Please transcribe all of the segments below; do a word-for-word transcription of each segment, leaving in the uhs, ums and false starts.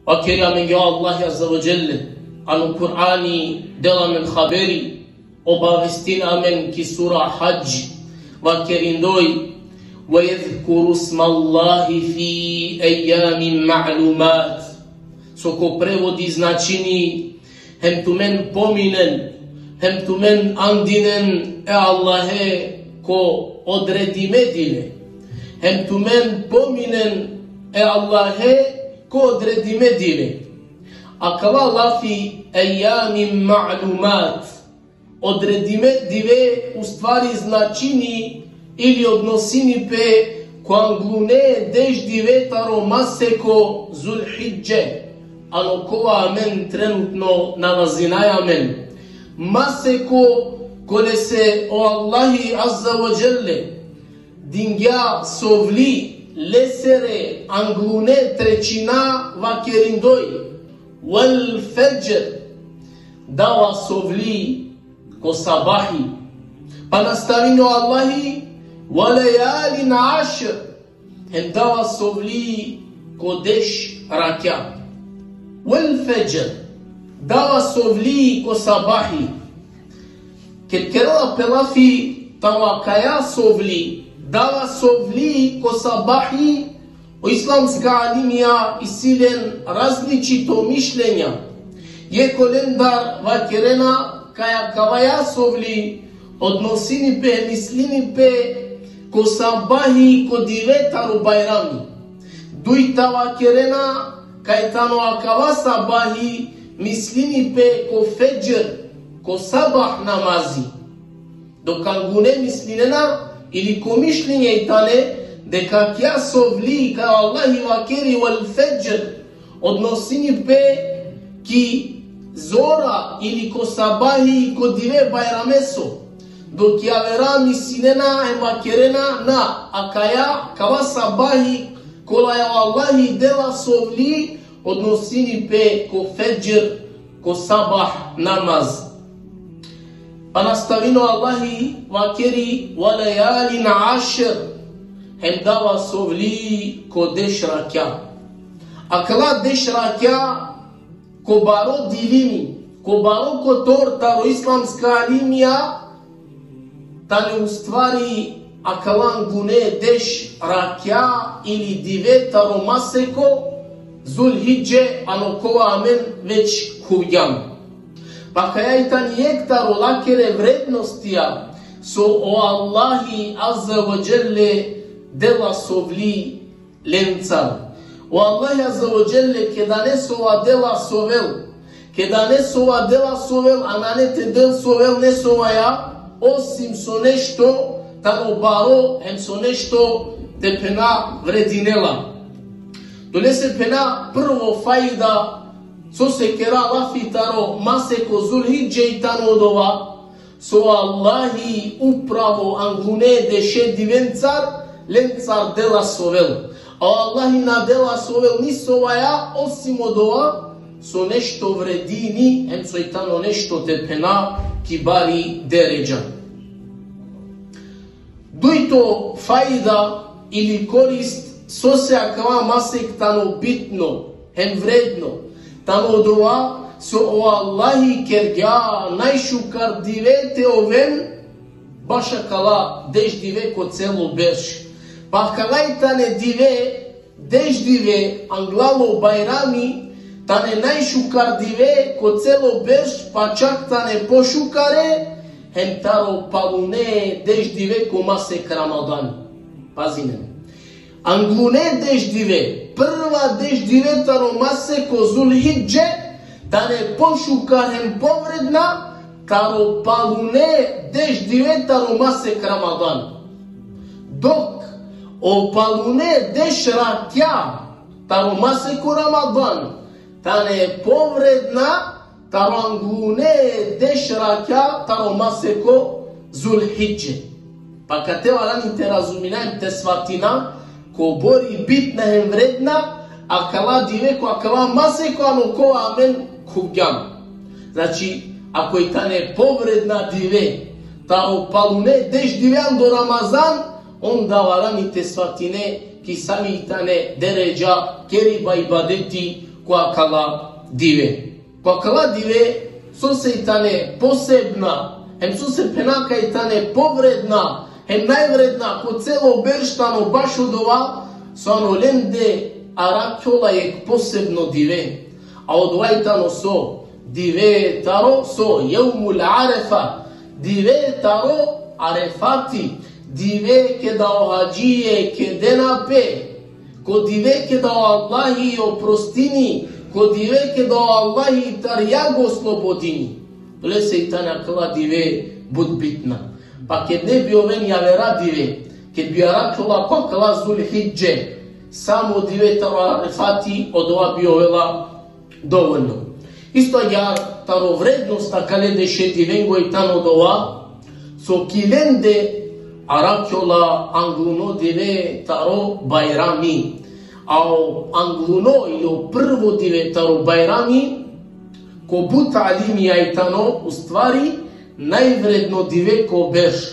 Vakeri amenge o Allahi Azze ve Dželle, ano Kur'ani dela amen haberi, obavestini amen ki sura Hadž, vakerindoj: وَيَذْكُرُوا اسْمَ اللَّهِ فِي أَيَّامٍ مَعْلُومَاتٍ. So ko prevodi značini: hem tumen pominen, hem tumen andinen e Allahe ko odredime dive. Hem tumen pominen e Allahe ko odredime dive. Akava lafi أَيَّامٍ مَعْلُومَاتٍ, odredime dive, u stvari značini ili odnosini pe ko anglune deš dive taro maseko Zulhidže, ano kova amen trenutno nalazinaja amen. Maseko kolese o Allahi Azze ve Dželle dingja sovli lesere anglune trećina, vakerindoj: وَالْفَجْرِ, dava sovli ko sabahi. Pa nastavini o Allahi: وَلَيَالٍ عَشْرٍ, hem dava sovli ko deš rakja. وَالْفَجْرِ, dava sovli ko sabahi. Ked kerela pe lafi taro akaja sovli, dava sovli ko sabahi, o islamska alimija isi len različito mišljenja. Jekh olendar vakerena kaj akavaja sovli odnosini pe, mislini pe ko sabahi ko dive taro Bajrami. Dujta vakerena kaj tano akava sabahi mislini pe ko fedžr, ko sabah namazi. Dok angune mislinena, ili ko mišljenje i tane, deka akija sovli kaj o Allahi vakeri: وَالْفَجْرِ, odnosini pe ki zora ili ko sabahi ko dive Bajrameso. Dok javera mislinena hem vakerena: na, akaja, akava sabahi kolaja o Allahi dela sovli, odnosini pe ko fedžr, ko sabah namaz. Pa nastavini o Allahi, vakeri: وَلَيَالٍ عَشْرٍ, hem dava sovli ko deš rakja. Akala deš rakja ko baro dilimi, ko baro kotor taro islamska alimija, tane u stvari akala angune deš rakja ili dive taro maseko Zulhidže, ano kova amen već khuvgjam. Pa akaja i tani jekh taro lakere vrednostija, so o Allahi Azze ve Dželle dela sovli lencar. O Allahi Azze ve Dželle keda nesova dela sovel, keda nesova dela sovel, a nane te del sovel nesovaja, osim so nešto tano baro, hem so nešto te phena vredinela. Dolese phena prvo fajda, so se kera lafi taro maseko Zulhidže i tano odova, so Allahi upravo angune deše divencar lencar dela sovel. A Allahi na dela sovel nisovaja osim odova so nešto vredini, hem so i tano nešto te phena ki bari deredža. Dujto fajda ili korist, sose akava masek tano bitno hem vredno, tano odova so o Allahi kergja najšukar dive te oven baš akala deš dive ko celo berš. Pa akala i tane dive, deš dive anglalo Bajrami, tane najšukar dive ko celo berš, pa čak tane pošukare hem taro palune deš dive ko masek Ramadan. Pazinen. Anglune deš dive, prva deš dive taro maseko Zulhidže, tane pošukar hem povredna taro palune deš dive taro masek Ramadan. Dok o palune deš rakja taro maseko Ramadan tane povredna taro anglune deš rakja taro maseko Zulhidže. Pa akate valjani te razumina hem te svatina kobor i bitna hem vredna akala dive ko akava maseko ano kova amen khuvgjam. Znači, ako i tane povredna dive taro palune deš dive ando Ramazan, onda valjani te svatine ki sami i tane deredža keriba ibadeti ko akala dive. Ko akala dive, sose i tane posebna, hem sose phena kaj i tane povredna, hem najvredna ko celo berš tano bašo dova, so ano lende arakhjola jekh posebno dive. A odova i tano so, dive taro so, jevmul Arefa, dive taro Arefati, dive keda o hadžije kedena pe, ko dive keda o Allahi oprostini, ko dive keda o Allahi tari jag oslobodini. Lese i tane akala dive but bitna. Pa ked ne bi oven javera dive, ked bi arakhjola ko akala Zulhidže, samo dive taro Arefati, odova bi ovela dovoljno. Isto agjaar taro vrednost akale deše divengo i tano dova, so ki lende arakhjola angluno dive taro Bajrami. A o angluno ili o prvo dive taro Bajrami, ko but alimija i tano, u stvari, najvredno dive ko berš.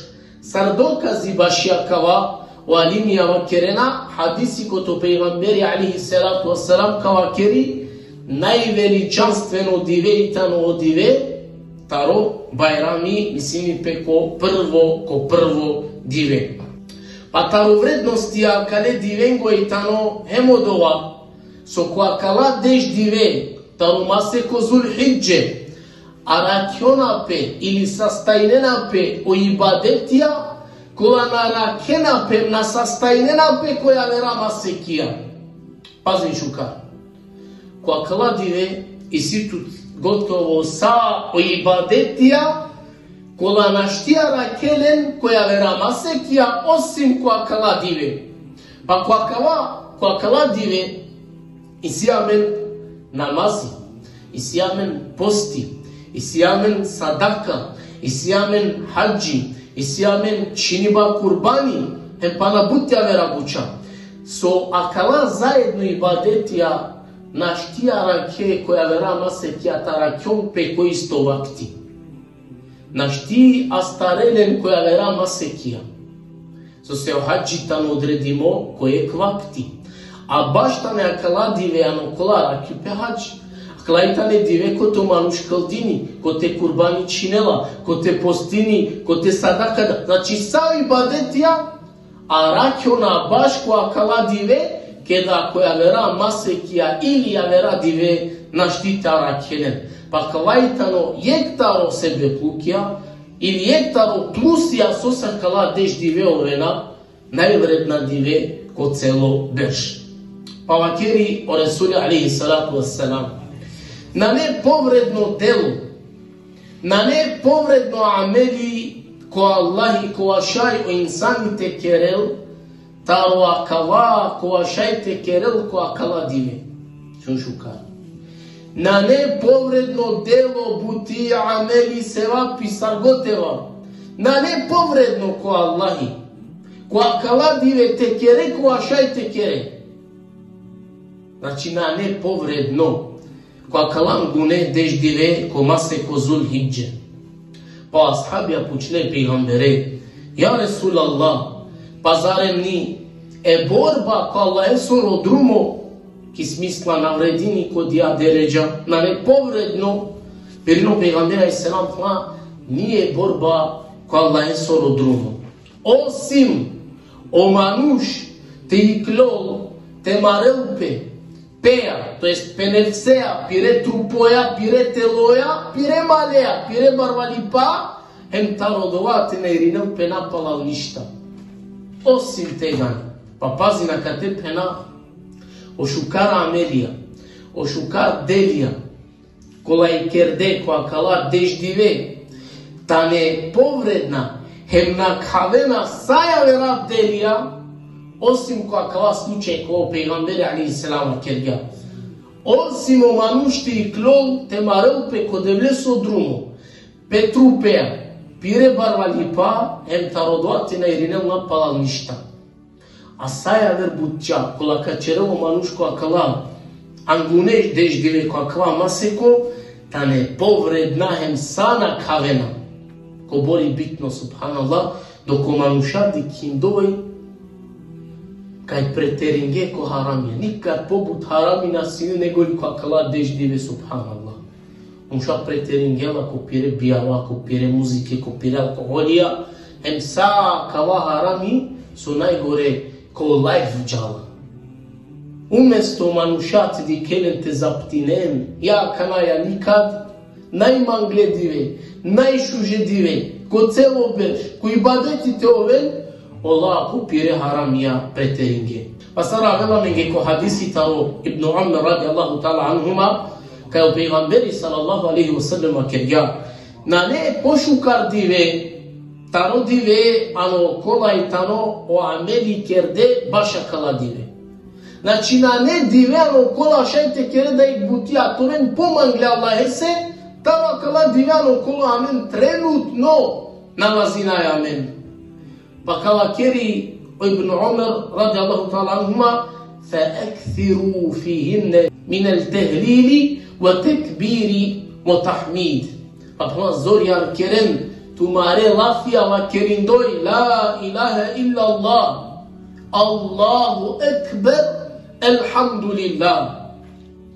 Sar dokazi baši akava, o alimija vakerena, hadisi kote o pejgamberi alejhi salatu vesselam ka vakeri, najveličanstveno dive i tano o dive taro Bajrami, mislini pe ko prvo, ko prvo dive. Pa taro vrednosti akale divengo i tano hem odova, so ko akala deš dive taro masek o Zulhidže arakhjona pe ili sastajnena pe o ibadetija, kola na arakhena pe, na sastajnena pe ko javera masekija. Pazin šukar. Ko akala dive isi tut gotovo sa o ibadetija, kola našti arakhe len ko javera masekija, osim ko akala dive. Pa ko akala, ko akala dive isi amen namazi, isi amen posti, isi amen sadaka, isi amen hadži, isi amen čhiniba kurbani, hem pana but javera buča. So akala zajedno ibadetija našti arakhe ko javera masekija, te arakhjon pe ko isto vakti. Našti astare len ko javera masekija. Sose o hadži tano odredimo ko jekh vakti. A baš tane akala dive ano kola arakhi pe hadži. Akala i tane dive kote o manuš kldini, kote kurbani čhinela, kote postini, kote sadaka da. Znači, sa o ibadetija arakhjona baš ko akala dive, keda ko javera masekija ili javera dive našti te arakhe len. Pa akala i tano jekh taro sebeplukija, ili jekh taro plusija sose akala deš dive ovena najvredna dive ko celo berš. Pa vakeri o Resuli alejhi salatu vesselam: Nane povredno delo, nane povredno ameli ko Allahi kova šaj o insani te kerel taro akava kova šaj te kerel ko akala dive. Šun šukar. Nane povredno delo, buti, ameli, sevapi, sar god te ava, nane povredno ko Allahi ko akala dive te kere, kova šaj te kere. Znači, nane povredno ko akala angune deš dive ko masek o Zulhidže. Pa ashabija pučle pejgambere: Ja Resulallah, pa zarem ni e borba ko Allahesoro drumo, ki smisla na vredini ko dija deredža, nane povredno? Pirino pejgamberi alejhi selam: Ha, ni e borba ko Allahesoro drumo. Osim o manuš te iklol, te marel pe, pea, to jest pe nefsea, pire trupoja, pire teloja, pire malea, pire barvalipa, hem taro dova te na irinel pe napalal ništa. Osim tegani. Pa pazin akate, phena, o šukar amelija, o šukar delija, kola i kerde ko akala deš dive, tane povredna, hem nakhavena sa javera delija, osim ko akala slučaj kova o pejgamberi alejhi selam kergja. Osim o manuš te iklol, te marel pe ko Devleso drumo, pe trupea, pire barvalipa, hem taro dova te na irinel napalal ništa. A sa javer butja kola ka čerel o manuš ko akala angune deš dive, ko akala maseko, tane povredna hem sa nakhavena. Kobor i bitno, subhanallah, dok o manuša dikhindoj Kaj preteringe ko haramija, nikad pobut haramija na sine nego li ko akala deš dive, subhanallah. Manuša preteringela ko pire bijava, ko pire muzike, ko pire alkoholija, hem sa kava harami so najgore ko live džala. Umesto manuša te dikhel len te zaptinen, ja akana ja nikad, najmangle dive, najšuže dive, ko celo berš, ko ibadeti te oven, ola ko pire haramija preteringe. Pa sar avela amenge ko hadisi taro Ibn Umar radijallahu ta'ala anhuma, kaj o pejgamberi sallallahu alejhi ve sellem vakergja: Nane pošukar dive taro dive ano kola i tano o ameli kerde baš akala dive. Znači, nane dive ano kola šaj te kere da i buti te oven pomangle Allahese, taro akala dive ano kola amen trenutno nalazinaja amen. Pa ka vakeri o Ibn Umar radijallahu ta'ala anhuma: فأكثروا فيهن من التهليل والتكبير والتحميد. Pa zorjar keren tumare lafija vakerindoj: La ilahe illallah, Allahu ekber, elhamdulillah.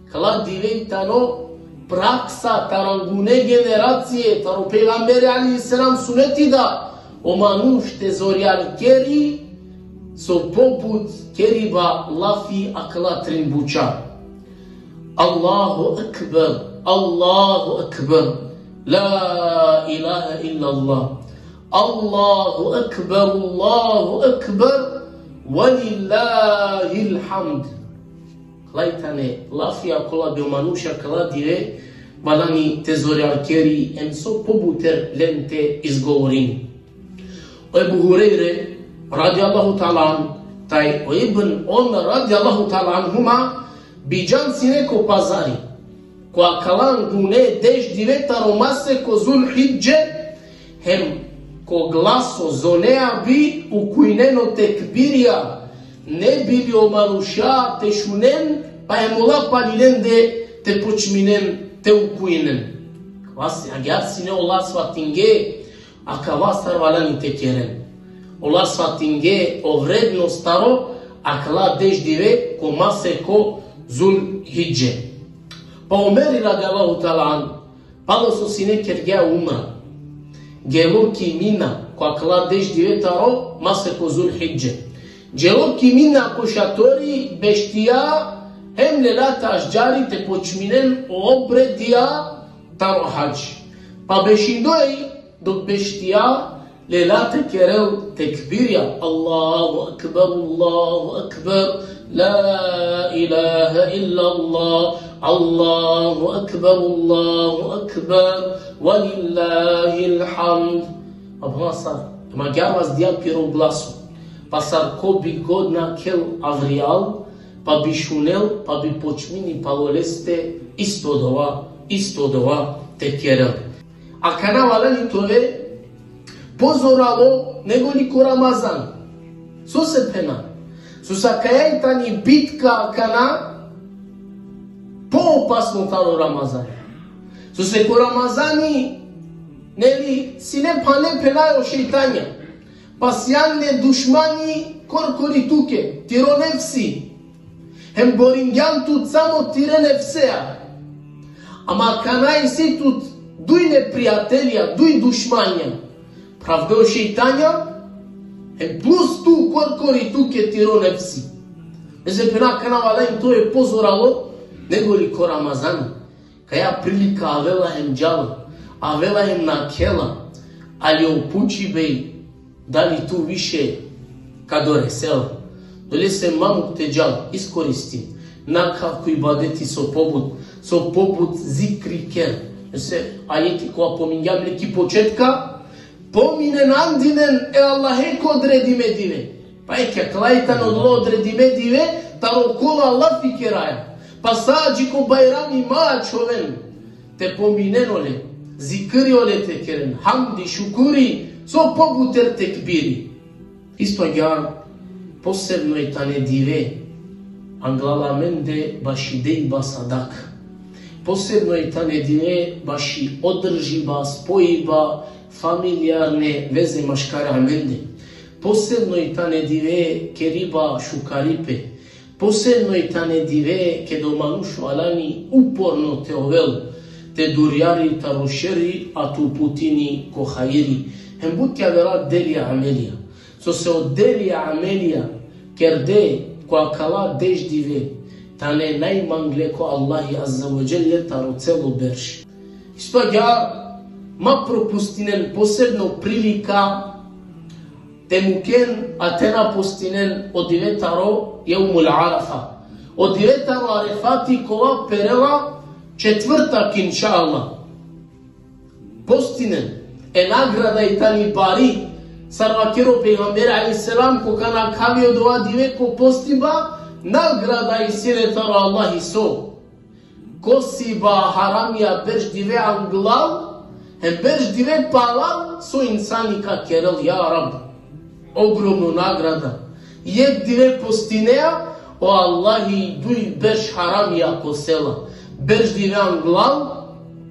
Akala dive i tano praksa taro angune generacije, taro pejgamberi alejhi selam suneti da o manuš te zorjar keri so pobut keriba lafi akala trin buča. Allahu ekber, Allahu ekber, la ilahe illallah, Allahu ekber, Allahu ekber, ve lillahil hamd. Akala i tane lafija kola bi o manuš akala dive valjani te zorjar keri hem so pobuter len te izgovorini. O Ebu Hurejre radijallahu ta'ala anhu, taj o Ibn Umar radijallahu ta'ala anhuma, bijan sine ko pazari ko akala angune deš dive taro masek o Zulhidže, hem ko glaso zonea bi ukujnena o tekbirija, ne bi li o manuša te šunen, pa hem ola pali lende te počminen te ukujnen. Akava sine, agjaar sine ola svatinge akava sar valjani te keren. Ola svatinge o vrednost taro akala deš dive ko masek o Zulhidže. Pa Omeri radijallahu ta'ala anhu, palo so sine kergja umra, gelo ki Mina ko akala deš dive taro masek o Zulhidže. Gelo ki Mina ko šatori, beštija, hem lela te aždžari te počminen o obredija taro hadž. Pa bešindoj, dok beštija, lela te kerel tekbirija: Allahu ekber, Allahu ekber, la ilahe illallah, Allahu ekber, Allahu ekber, ve lillahil hamd. Ama sar, ama agjaar vazdija piro glaso. Pa sar ko bi god nakhel avrijal, pa bi šunel, pa bi počmini palo leste isto dova, isto dova te kerel. Akana valjani te ove pozoralo nego li ko Ramazan. Sose phena? Sose akaja i tani bitka akana poopasno taro Ramazan. Sose ko Ramazani, neli, sine phane phenaja o šejtanja. Pa sijan le dušmani korkori tuke, tiro nefsi. Hem boringjan tut samo tire nefseja. Ama akana isi tut duj neprijatelja, duj dušmanja. Phravde o šejtanja, hem plus tu korkori tuke tiro nefsi. Meze phena akana valjani te ove pozoralo nego li ko Ramazan. Kaja prilika avela hem džala, avela hem nakhela, ali o pučibe i dali tu više ka doresel. Dolese ma muk te džal, iskoristin. Nakhav ko ibadeti so pobut, so pobut zikri ker. Meze ajeti kova pomingjam le ki početka, pominen, andinen e Allahe ko odredime dive. Pa eke, akala i tane odola odredime dive, taro kola lafi keraja. Pa sa dži ko Bajrami ma ačhoven te pominen ole, zikri ole te keren, hamdi, šukuri, so pobuter tekbiri. Isto agjaar posebno i tane dive anglal amende baši dejba sadaka. Posebno i tane dive baši održiba, spojiba, familijarne veze maškar amende. Posebno i tane dive keriba šukaripe. Posebno i tane dive keda o manuš valjani uporno te ovel, te durjari taro šeri, a te uputini ko hajri. Hem but javera delija amelija. Sose o delija amelija kerde ko akala deš dive tane najmangle ko Allahi Azze ve Dželle taro celo berš. Isto agjaar, ma propustinen posebno prilika te muken, a te na postinen o dive taro Jevmul Arafa. O dive taro Arefati kova perela četvrtak, inšallah. Postinen, e nagrada i tani bari, sar vakeri o pejgamberi alejhi selam, ko ka nakhavi odova dive ko postinba, nagrada isi le taro Allahi so kosiba haramija berš dive anglal, hem berš dive palal so insani ka kerel, ja Rab. Ogromno nagrada. Jek dive postinea, o Allahi duj berš haramija kosela. Berš dive anglal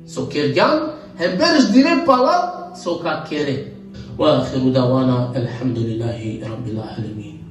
so kergjan, hem berš dive palal so ka kere. Ve ahiru davana elhamdulillahi rabbil alemin.